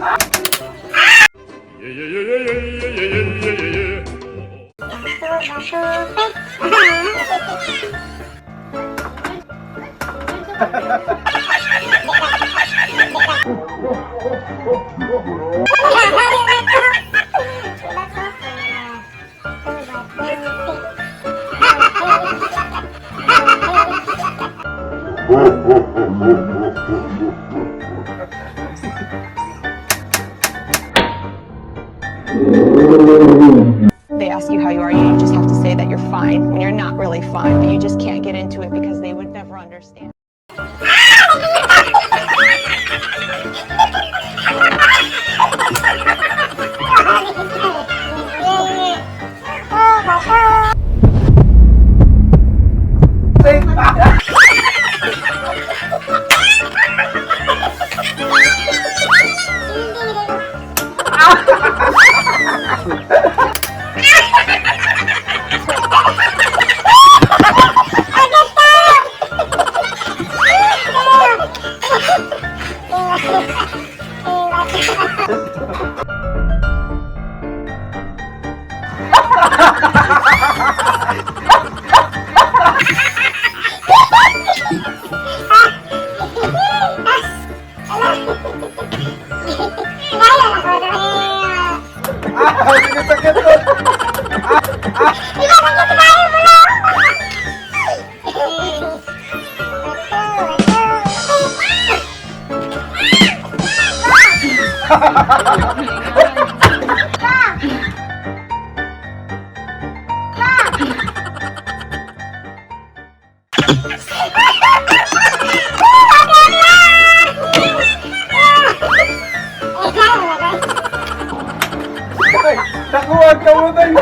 Yeah. They ask you how you are, you just have to say that you're fine when you're not really fine, but you just can't get into it because they would never understand. Nakuha ka mo tayo.